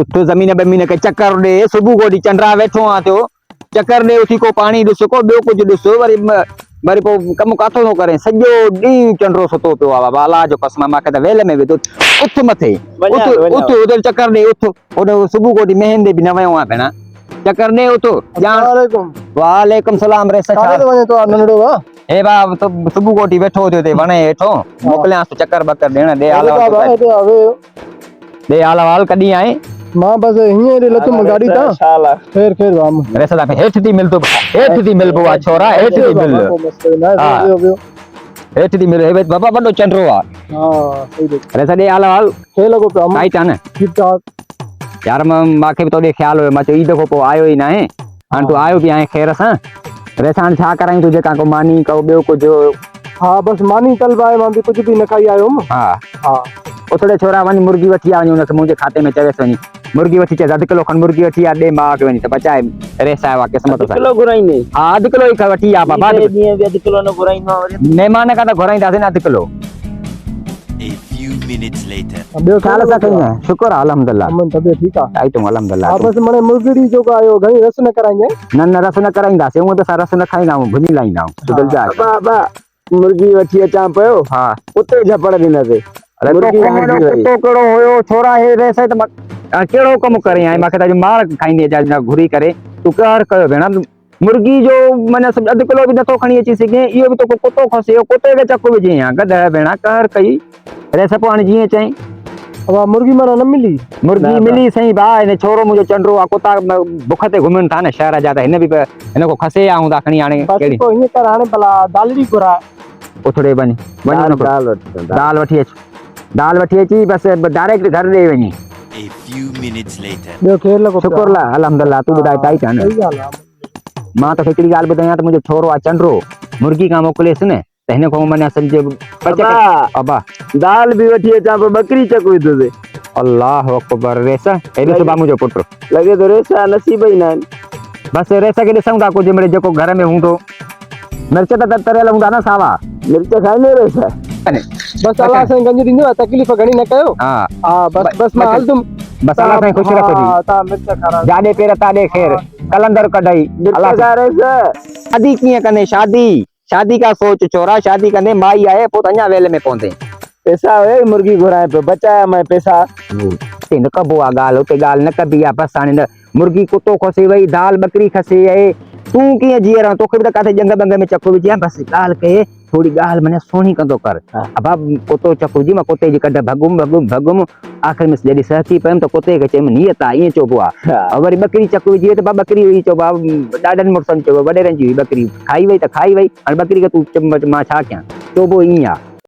اٿ زمين ٻمين کي چڪر ڏي، صبح ڪو چنڊرا ويٺو آن ٿيو، چڪر ڏي اٿي ڪو پاڻي ڏس ڪو ٻيو ڪجهه ڏس وري وري پوء ڪم ڪاٿو ٿو ڪرين سڄو ڏينهن چنڊرو ستو پيو آ بابا الله جو قسم مان کي ته ويل ۾ وڌو اٿ مٿي اٿ اٿ ادل چڪر ڏي اٿ هوڏي صبح ڪو مهندي به نه ويو آ ڀيڻا چڪر ڏي اٿ ڄاڻ وعليڪم وعليڪم سلام ري سچا ڪاڏي وڃي تو ننڍڙو وا هي با صبح ڪو ويٺو ٿيو تي وڻي هيٺو موڪليانس چڪر ٻڪر ڏيڻ ڏي حال ڏي حال احوال ڪڏهن آئين؟ مان بس هينئر ئي لٿم گاڏي تان. خير خير وام. ريسا تان هيٺ ٿي مل تو هيٺ ٿي ملبو آ ڇورا هيٺ ٿي مل. ها هيٺ ٿي مل هي بابا وڏو چنڊرو آ. ها صحيح ڏي. ريسا ڏي حال احوال. خير لڳو پيو. ٽائيٽ آ نه. ٺيڪ ٺاڪ. يار مان کي به تو ڏي خيال هيو مان چيو عيد کان پوء آيو ئي ناهي هاڻ تون آيو به آهين خير سان. ريسا هاڻ ڇا ڪرايون تون جيڪا ڪو ماني ڪو ٻيو ڪجهه. ها بس ماني طلب آهي مان به ڪجهه به نه کائي آيو هوم. ها. ها. اٿڙي ڇورا وڃ مرغي وٺي آ وڃي ان کي منهنجي کاتي ۾ چويس وڃي مرغي وٺي چيس اڌ ڪلو کن مرغي وٺي آ ڏي ماء کي وڃي ته بچائي ريسايو آ قسمت اڌ سان. ڪلو گهرائيندين؟ ها اڌ ڪلو ئي وٺي آ بابا. ٻئي ڏينهن به اڌ ڪلو نه گهرائيندو آ وري. مهمان کان ته گهرائينداسين نه اڌ kilo. A few minutes later. ٻيو خيال سان کئي آ شڪر آ الحمدلله. امن طبيعت ٺيڪ آ؟ ٽائيٽ هون الحمدلله. ها بس مڙئي مرغڙي جو آيو گهڻي رس نه ڪرائينجانء. نه نه رس نه ڪرائينداسين هونئن ته اسان رس نه کائيندا آهيون ڀڃي لاهيندا آهيون سڌل جا. ابا ابا مرغي وٺي اچان پيو ها ڪتي جهپڙ ڏنس. اري تو ڪهڙو ڪتو ڪهڙو هيو ڇورا هي ريس ته ڪهڙو ڪم ڪرين آئين ماکي ته اڄ مار کائيندي اچ اڄ گهري ڪري تون قهر ڪيو ڀيڻا مرغي جو معنيٰ اڌ ڪلو به نٿو کڻي اچي سگهين اهو به توکو ڪتو کسي ويو ڪتي کي چڪ وجهين ها گڏهه ڀيڻا قهر ڪئي ريس پوء هاڻي جيئن چئين. ابا مرغي معنيٰ نه ملي. مرغي ملي سائين ڀاء هن ڇورو منهنجو چنڊو آ ڪتا بک تي گهمن ٿا نه شهر جا ته هن به هن کو کسي آ هوندا کڻي هاڻي بس ڪهڙي پوء هيئن ڪر هاڻي ڀلا دالڙي گهراء. اٿڙي وڃ وڃ هن کان دال وٺي دال وٺي اچ دال وٺي اچي بس ڊائريڪٽ گهر ڏي وڃي. A few minutes later. ٻيو خير لڳو پيو شڪر لا الحمدلله تون ٻڌاء ٽائيٽ آ نه. صحيح ڳالهه آ. مان توکي هڪڙي ڳالهه ٻڌايان ته منهنجو ڇورو آ چنڊو مرغي کان موڪليس نه ته هن کان معنيٰ سمجهه بچ ابا ابا دال به وٺي اچان پيو ٻڪري چڪ وڌو الله اڪبر ريس هي ڏس با منهنجو پٽ لڳي ٿو ريس جا نصيب ئي ناهن. بس ريس کي ڏسون ٿا ڪجهه مڙئي جيڪو گهر ۾ هوندو. مرچ ته تريل هوندا نه ساوا. مرچ کائيندو ريس. بس الله سائين گنج ڏيندو تڪليف گهڻي نه ڪيو. ها ها بس بس مان هلندم. بس الله سائين خوش رکجي. ها تان مرچ کارا. جاڏي پير تاڏي خير. قلندر ڪڍئي. مرچ کا ريس. شادي ڪيئن ڪندين شادي. شادي ڪا سوچ ڇورا شادي ڪندين مائي آهي پوء ته اڃا ويل ۾ پوندين. پيسا هئي مرغي گهرائين پيو بچايا مئي پيسا. اتي نه ڪبو آ ڳالهه اتي ڳالهه نه ڪبي آ بس هاڻي نه مرغي ڪتو کسي وئي دال ٻڪري کسي وئي تون ڪيئن جيئرو آهين توکي به ته ڪاٿي ڄنگهه ٻنگهه ۾ چڪ وجهي آ بس ڳالهه ڪئي ٿوري ڳالهه معنيٰ سهڻي ڪندو ڪر ابا ڪتو چڪ وجهي مان ڪتي جي ڪڍ ڀڳم ڀڳم ڀڳم آخر ۾ جڏهن سهڪي پيم ته ڪتي کي چيم نيت آ ائين چئبو آ وري ٻڪري چڪ وجهي وئي ته ابا ٻڪري هئي چئبو آ ڏاڍن مڙسن چئبو وڏيرن جي هئي ٻڪري کائي وئي ته کائي وئي هاڻي ٻڪري کي تون مان ڇا ڪيان چئبو ائين آ.